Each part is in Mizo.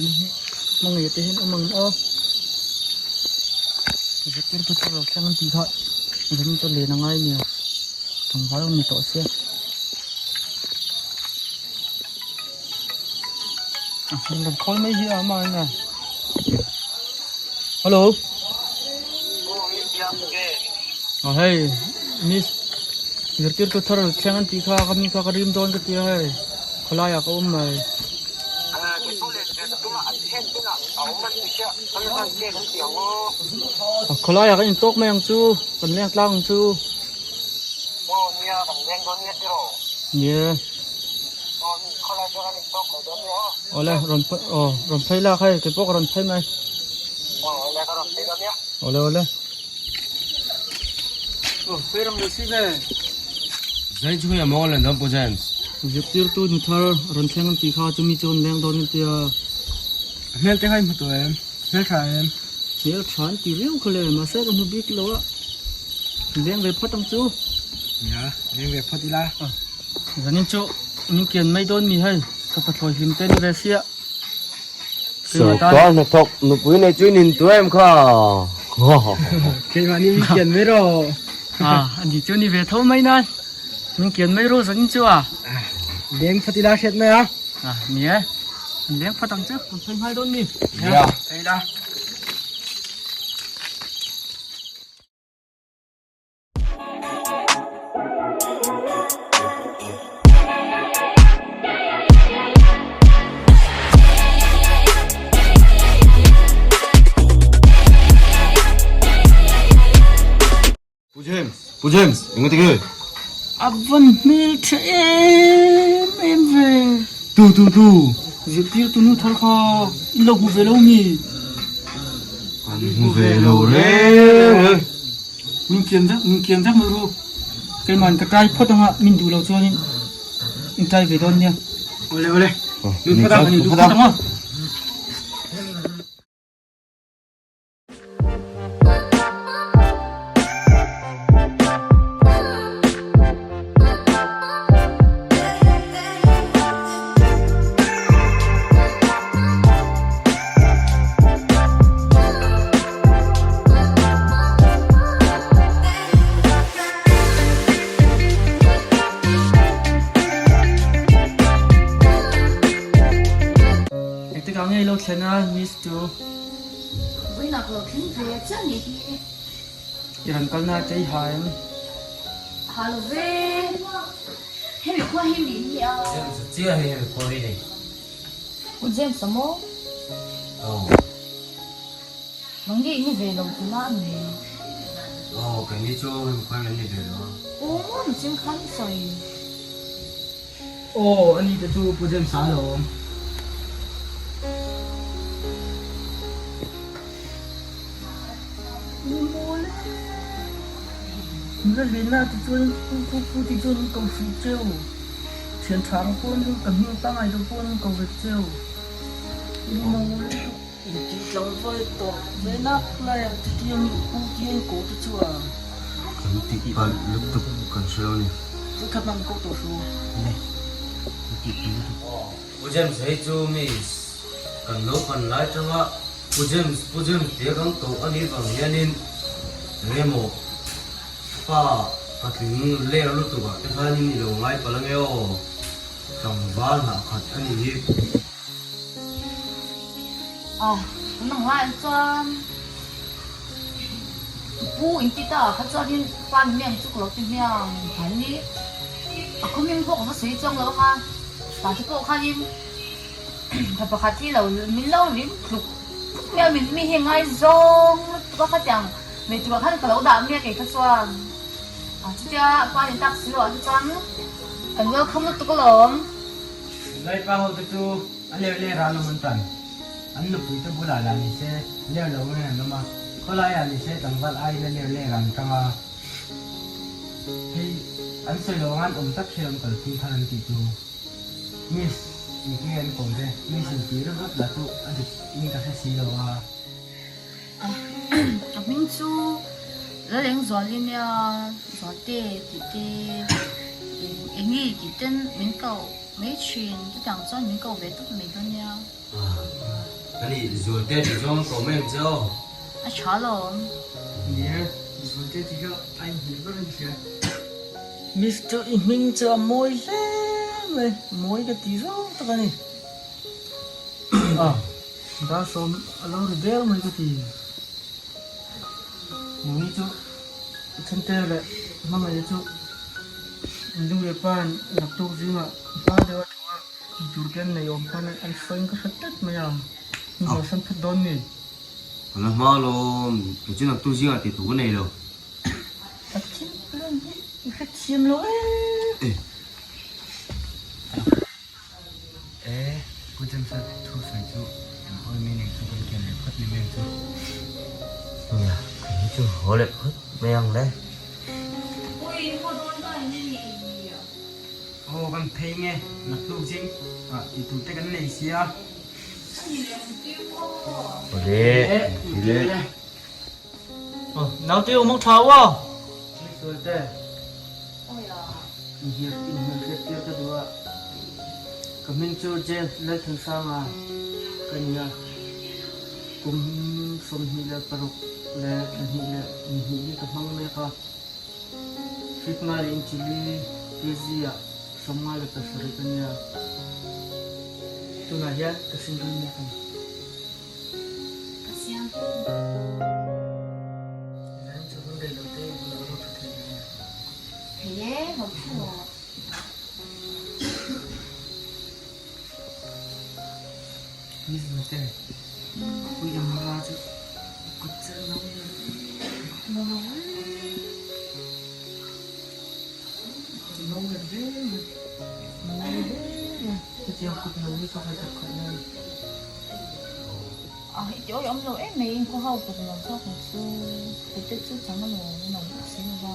Hmangaih te hian awm ang aw. Zirtir tu thar lo thleng an tih kha zanin chu len a ngai nia tlangval a ni tawh sia. A hming rawn khawl mai hi a amah in a. Hello. A hei miss zirtir tu thar lo thleng an tih kha ka mi kha ka rim dawn ka tia hei khawlai ah ka awm mai. Khawlai ah kan intawk mai ang chu kan leng tlang ang chu. Nia. Awle rawn aw rawn phei lak hei keipawh ka rawn phei mai. Awle awle. Aw phei rang leh si ve. Zai chu hei a mawl len dawn Pu James. Zirtirtu nu thar rawn thleng an tih kha chumi chu an leng dawn an tia. A hmel te kha i hmu tawh em? Hmel tha em? Hmel tha an ti viau kha le, mahse ka hmu bik lo a. Leng ve phawt ang chu. Nia, leng ve phawt ila. Zanin chu min kian mai dawn mi hei, ka pathlawi hlim te ni ve sia. Sawrkar hnathawk nupui nei chu in intu em kha? Keimahni min kian mai rawh. A ni chu ni ve tho mai nan. Min kian mai rawh zanin chu a. Leng phawt ila hriat mai a. Ni e, leng phawt ang chu, kan phei nghal dawn mi. Nia, phei ila. Pu James, Pu James, eng ati nge? A van hmel tha em em ve. Tu tu tu. Zirtirtu nu thar kha in lo hmu ve lo mi? Kan hmu ve lo reng reng. Min kiam vek, min kiam vek mai ru. Keiman ka tai phawt anga min duh lo chuanin in tai ve dawn nia. Awle awle. Lut phawt ang, lut phawt ang aw. Engtikah nge i lo thlen a Miss chu? Vawinak lo thleng ve chiah nih hi. I rawn kalna te i ha em? Ha lo ve. Hemi khua hi mi hi a. James a chiah hi hemi khua hi ni. U James a maw? Aw. Nang nge i ni ve lo tuna a ni? Aw, keini chu hemi khua hi kan ni ve lo a. U maw ni chin khan sawi. Aw, ani te chu Pu James a alawm. Nula Lena te chuan pu pu pu ti chuan an ko hrih cheu. Thian tha ang pawn ka hming pangngai deuh pawn an ko ve cheu. I mawl lutuk. Intih tlangval tawh ve nak laiah chutia mi pu ti an ko te chu a. Kan tih palh lutuk kan hre lo a ni. Chu kha hmang ko tawh hru. Ni, kan tih palh lutuk. Pu James hei chu miss kan naupan lai tanga Pu James Pu James tia kan koh a nih vang hianin eng emaw pa patling ler lutuk ah te khanin i lo ngai palh ange aw, tlangval hnah khat a nih hi. Aw, nang lai chuan Pu inti ta kha chuanin pa ni miang chu ka lo ti hmiang han ni. A khaw hming pawh ka va sawi chuang lo anga tah te pawh khanin pa pakhat hi lo min lo rim tluk tluk mai a, min mi hi ngaizawng lutuk a khatiang nei turah khan ka lo dah mai a kei kha chuan. Chutia pa ni tak si loh ah te chuan kan welcome lutuk alawm. Laipa ho te chu a ler ler a an awm an tan. An nupui te bulah lah ni se ler lo in an awm a, khawlai ah ni se tlangval aiin a ler ler ah an tang a. Hei an sawi lo ang an awm tak hi an kalphung thar an tih chu. Miss engtin nge an kawm te? Miss in tih ringawt lah chu a dik in ka hre si lo a. A hming chu Lalengzuali nia Zualte tih te Engi tih ten min koh mai thin chutiang chuan min koh ve tawp mai dawn nia. Ani Zualte tih zawng ka awm em che aw. A tha lawm. Ni e, Zualte tih hi a inhmeh ber in hria. Mister i hming chu a mawi hle mai, mawi ka ti zawng tak a ni. A, Darsawm a lo ri der mai ka ti. Nangni chu Chhante leh Hmangaih chu Inlung leh Pa'n naktuk zingah hma deuh a thu a, tih tur te an nei awm khan an sawiin ka hre tlat mai a, min hawisan phut dawn ni. Ka la hma alawm, kei chu naktuk zingah tih tur ka nei lo. A thil plan hi i hrethiam lo e. E, Pu James-a thu sawi chu eng awi mi nei chu kan kian leh phawt ni mai ang chu. Nia, kei hi chu haw leh phawt mai ang le. Ui, haw dawn ta em ni? Aw, kan phei nge, naktuk zing ah tih tur te kan nei sia. A ni leh ang tiu aw. Awle, awle. Aw, naute awm ang tha aw. Sualte. Inhnial inhnial hriat tir ka duh a, ka hming chu James Lalthansanga ka ni a, kum 26 leh thla hnih leh ni hnih hi ka hmang mek a, Feet nga leh inchi li kg ah 57 ka ni a, tunah hian ka single mek a ni. Ka siam. Zan chu hun rei lo te i bulah ka lo thu thei ve. Thei e, lo thu rawh. Miss Mate, pui ang nula chu kut chelh no hian no lo e. No nghet hle mai, mawi hle mai, hetiang kut no hi ka haihawt khalh nan. A hei ti awih awm lo em mai in khaw ho kut lo zawk ang chu kut te chu chang alawm in awm bawk si lova.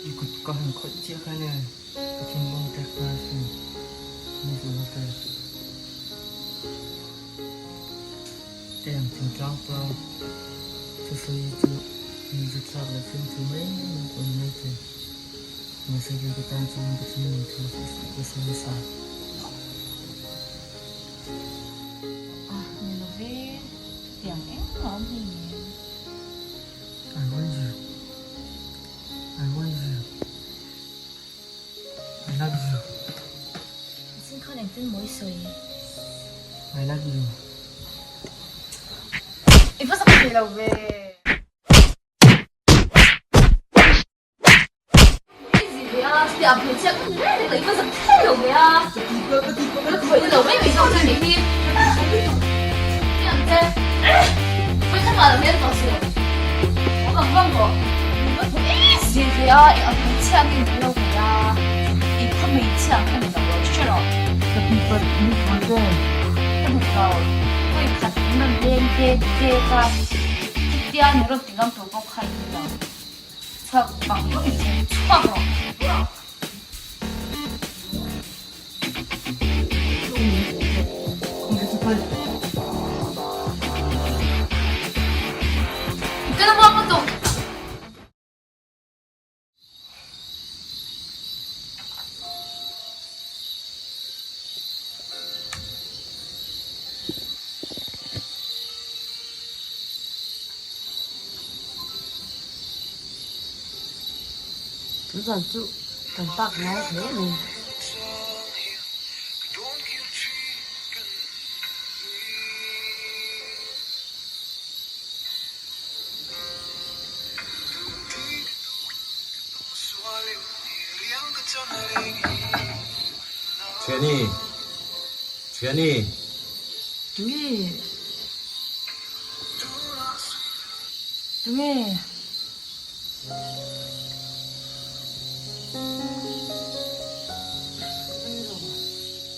I kut ka han khawih chiah khan e ka thinlung tek nghal sin ni zual te. Tiang thingtlang pa thusawi chu mi zut thlak leh fimthu mai mai pawh ni mai thei. Mahse kei ka tan chuan ka thinlung thu ka sawi nasa. A ni lo ve, chutiang engmah awm hei nen. I want you, I want you, I love you. Zing khan engtin maw i sawi? I love you. I va zak thei lo ve. Chhuak bang bang in chhung chhuak rawh. Ka la muak lutuk. Tun zan chu kan pak ngai hle mai. Thiani Thiani. Tunge? Tunge?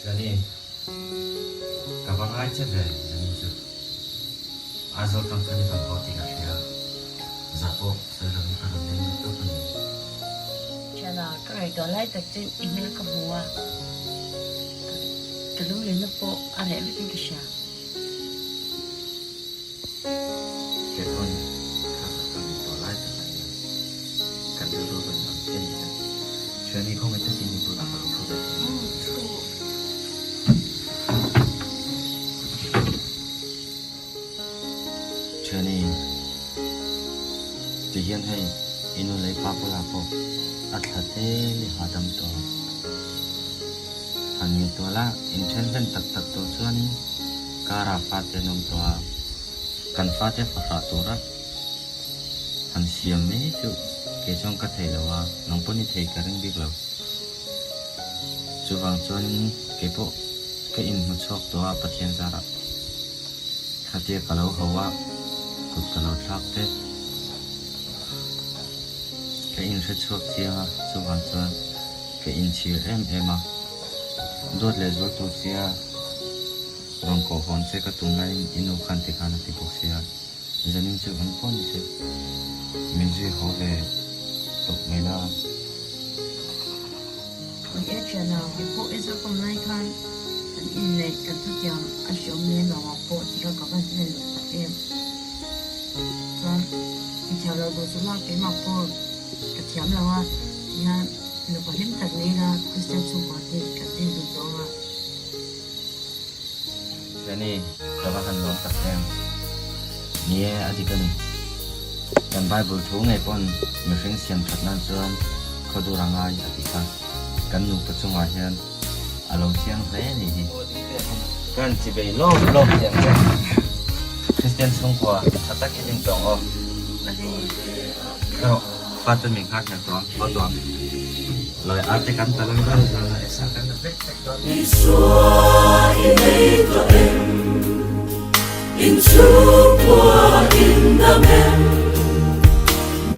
Thiani, ka va ngai che ve zanin chu. Aizawl tang khan i rawn haw tih ka hria. Zah pawh sawi lovin ka rawn leng lut tawp a ni. Thiana, ka ngaihtuah lai tak chuan i hmel ka hmu a, ka lunglenna pawh a reh vekin ka hria. Kei pawn kha kha ka ngaihtuah lai tak a nia. Kan rilru rawn ang chiah ni chu. Thiani khawngaih takin i bulah ka lo thu ve thei. Thiani, ti hian hei i nu leh pa bulah pawh a thla tlem i hahdam tawh a. Han ngaihtuah la, inthen hlen tak tak tawh chuanin karah fate an awm tawh a, kan fate fahrah tura han siam mai chu kei chuan ka thei lo a, nang pawn i thei ka ring bik lo. Chuvang chuanin kei pawh ka inhmu chhuak tawh a Pathian zarah. Khatia ka lo ho a, kut ka lo thlak te. Ka inhre chhuak chiang a, chuvang chuan ka inchhir em em a. Duat leh zual tur chia rawn kawh hawn che ka tum laiin i nu khan tikhan a ti bawk sia. Zanin chu eng pawh ni se, min zui haw ve tawp mai la. Ui e thian a, kei pawh Israel kawm lai khan kan inneih kan thutiam a hreawm lem lo ang pawh tih kha ka va hlen lo tak em. Chuan inthiam lo duh chu lak keimah pawh ka thiam lo a, tihian nupa hlim tak nei ila Kristian chhungkua te kan en dun tawh ang a. Jenny, ka va han nuam tak em? Ni e, a dik a ni. Kan Bible thu ngei pawn mihring siam that nan chuan khaw dur a ngai a tih kha kan nupa chungah hian a lo chiang hle a nih hi. Kan chi bei lawp lawp chiang che. Kristian chhungkua tha tak i ding tawng aw. Erawh pa chuan min nghak hian tawng aw tawng. Lawi arte kan tal ang ber zan ah esa kan la vek vek dawn nia. Isua i nei tawh em? Inchhung.